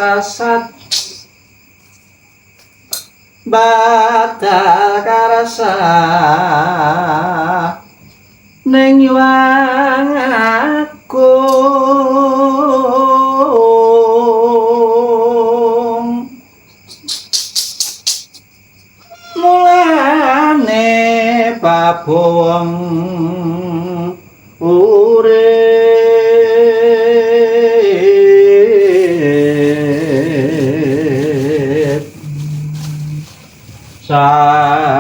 kasasat badal karsa ning Hyang Agung. Mulane pabowong urip sakarsa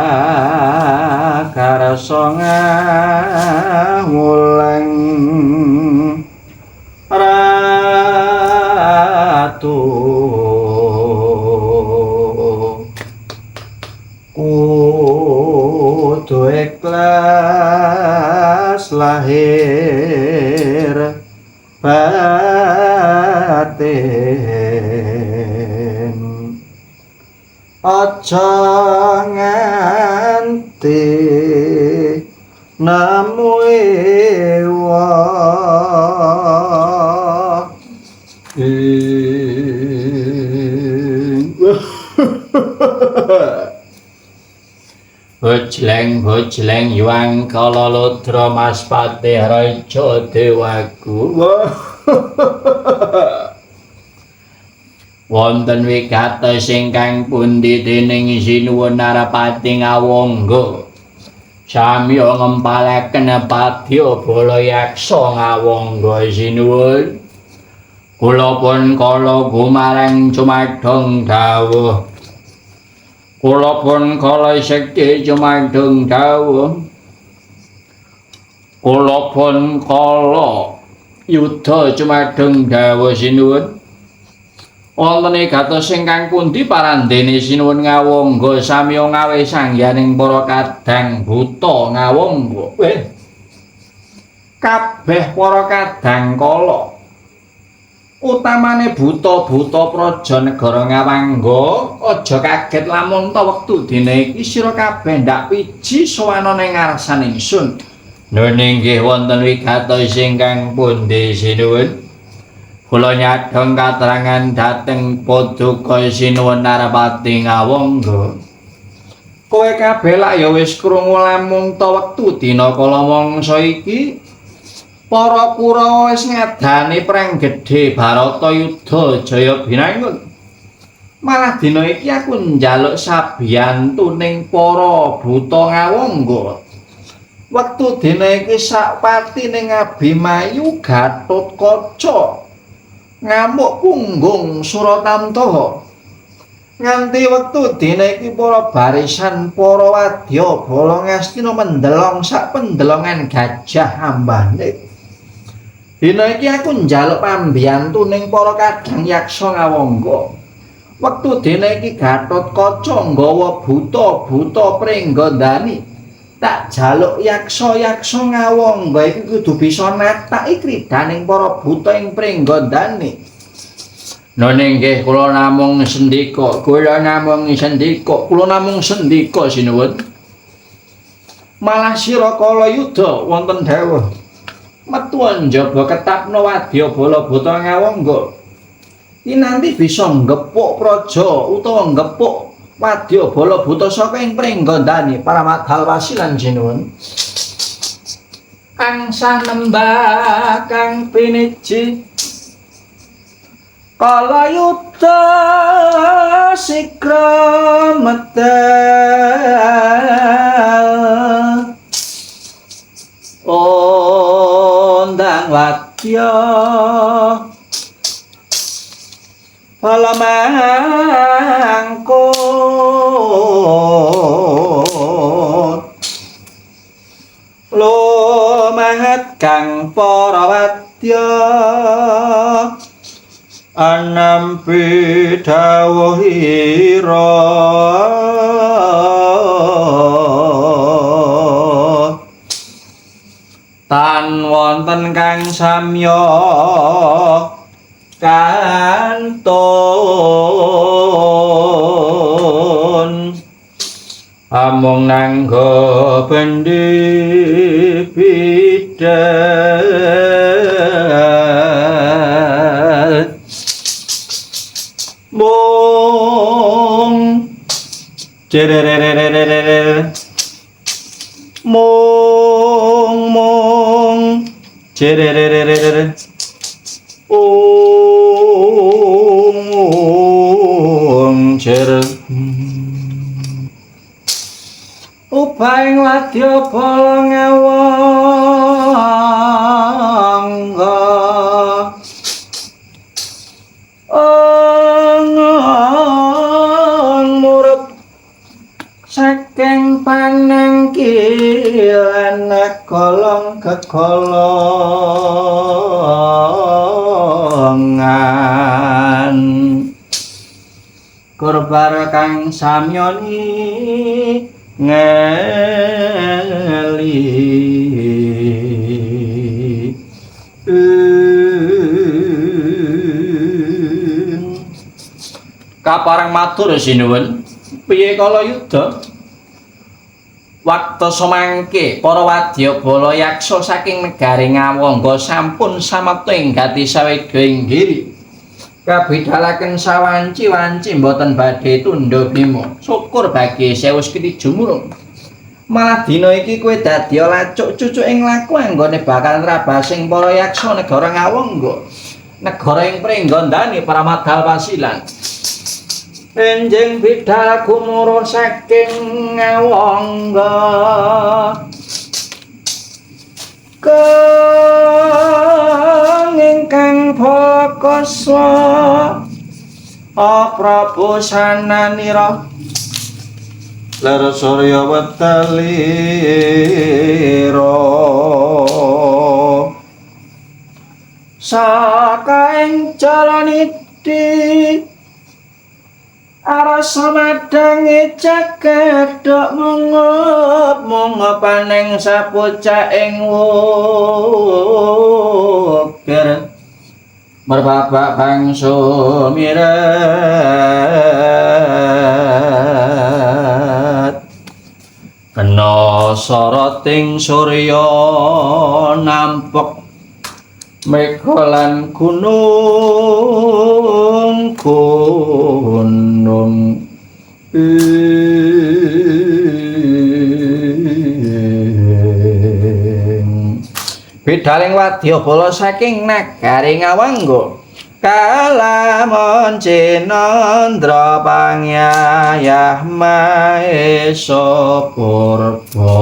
ngawulang ratu kudu ikhlas lahir batin, aja nganti nemu ewa. Bojleng bojleng Hyang Kala Ludra Mas Patih Raja Dewaku. Wonten wigatos ingkang pundi dening Sinuwun Narapati Ngawangga samiya ngempalaken padya bala yaksa Ngawangga sinuwun. Kula pun kala gumareng jumadhong dawuh. Kula pun kala sekti jumadhong dawuh. Kula pun kala yuda jumadhong dawuh sinuwun. Wonten wigatos ingkang pundi parandene Sinuwun Ngawangga samiya ngawe sangyaning para kadang buta Ngawangga. Kabeh para kadang kala utamane buta-buta praja negara Ngawangga aja kaget lamun ta wektu dina iki sira kabeh ndak piji sowana ning ngarsan ingsun. Nun inggih wonten wigatos ingkang pundi sinuwun. Kula nyadhong katerangan dhateng Paduka Sinuwun Narapati Ngawangga. Kowe kabeh lak ya wis krungu lamun ta wektu dina kala mangsa iki para Kurawa wis ngadani perang gedhe Bharatayuddha Jaya Binangun. Malah dina iki aku njaluk sabiyantu ning para buta Ngawangga. Wektu dina iki sak pati ning Abimayu Gatotkaca ngamuk punggung Suratamtaha. Nganti wektu dina iki para barisan para wadya bala Ngastina mendelong sak pendelongan gajah ambane. Dina iki aku njaluk pambiyantu ning para kadang yaksa Ngawangga. Wektu dina iki Gatotkaca nggawa buta-buta Pringgandani. Tak jaluk yaksa-yaksa Ngawangga iki kudu bisa nataki kridaning para buta ing Pringgandani. Nun inggih kula namung sendika, kula namung sendika, kula namung sendika sinuwun. Malah sira kala yuda wonten dawuh metu njaba ketapna wadya bala buta Ngawangga. Kinanti bisa nggepuk praja utawa nggepuk wadya bala buta saka ing Pringgandani paramadhal wasilan sinuwun. Angsa nembah kang piniji kala yuda sikra medal ondang wadya bala mangkut lumahat kang para wadya anampi dawuhira tan wonten kang samya kantun amung nanggo bendi bidal. Cerererererere. Mong mong. Cerererererere. Ong ong cer. Upaing wadya bala ngawangga. Angon murep saking panangkilan golong kegolongan kurbar kang samyoni ngeli. Kapareng matur sinuwun, piye kala yuda? Waktu semangke para wadyabala yaksa saking negari Ngawangga sampun samapta ing gati sawega ing giri. Kabidhalaken sawanci-wanci mboten badhe tundha bima. Syukur bagi sewu sekiti jumurung. Malah dina iki kowe dadi lacuk cucuk ing laku anggone bakal nrabasing para yaksa negara Ngawangga. Negara ing pringgondani Pramadal Pasilan. Enjing bidhal gumuruh saking Ngawangga. Kang ingkang bokoswa Prabu sananira ler surya wetalira sakaing jalaniti arasa madange cagedhok mungup mungupaning sapucak ing wukir merbabak bangsa mirat kena soroting surya nampek mega lan gunung gunung bidhaling wadyabala saking nagari Ngawangga kalamun cinandra pangyayah maesa purba.